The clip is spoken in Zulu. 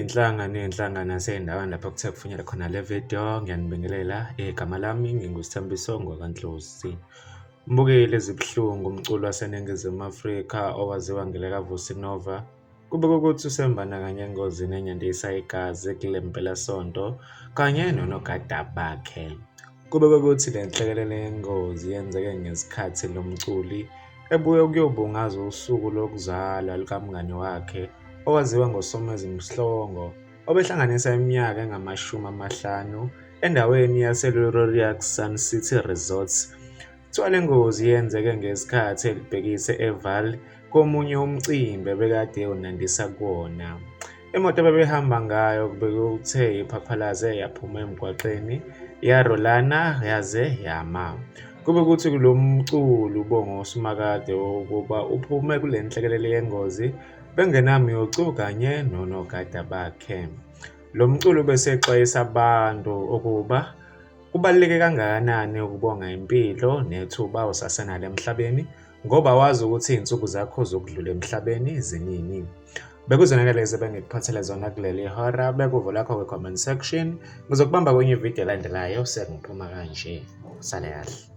Iy'nhlanga ney'nhlanga nasey'ndaweni lapho kuthe kufinyelele khona le video, ngiyanibingelela. Igama lami nginguSithembiso ngwakaNdlozi. Mbukeli ezibuhlungu umculi waseNingizimu Afrika owaziwa ngelikaVusi Nova, kubikwa ukuthi usembandakanye engozini enyandisa igazi kule mpelasonto kanye nonogada bakhe. Kubikwa ukuthi le nhlekelele yengozi yenzeke ngesikhathi lo mculi ebuye ukuyobungaza usuku lokuzalwa lukamngani wakhe owaziwa ngoSomizi Mhlongo obehlanganisa iminyaka engama-50 endaweni yaseLeroux Sun City Resorts. Kuthiwa le ngozi yenzeke ngesikhathi elibhekise eVaal komunye umcimbi ebekade eyonandisa kuwona. Imoto abebehamba ngayo bekuthe iphaphalaze yaphuma emgwaqeni yarolana yaze yama. Kube kuthi kulo mculi ubonga uSimakade ukuba uphume kule nhlekelele yengozi bengenamyocu kanye nonogada bakhe. Lo mculi ubesexwayisa abantu ukuba kubaluleke kangakanani ukubonga impilo nethuba osasenalo emhlabeni ngoba wazi ukuthi iy'nsuku zakho zokudlula emhlabeni zinini. Bekuzona-ke lezi ebengikuphathele zona kuleli hora. Beka uvo lakho kwi-comment section. Ngizokubamba kwenye ividiyo elandelayo sengiphuma kanje. Sale kahle.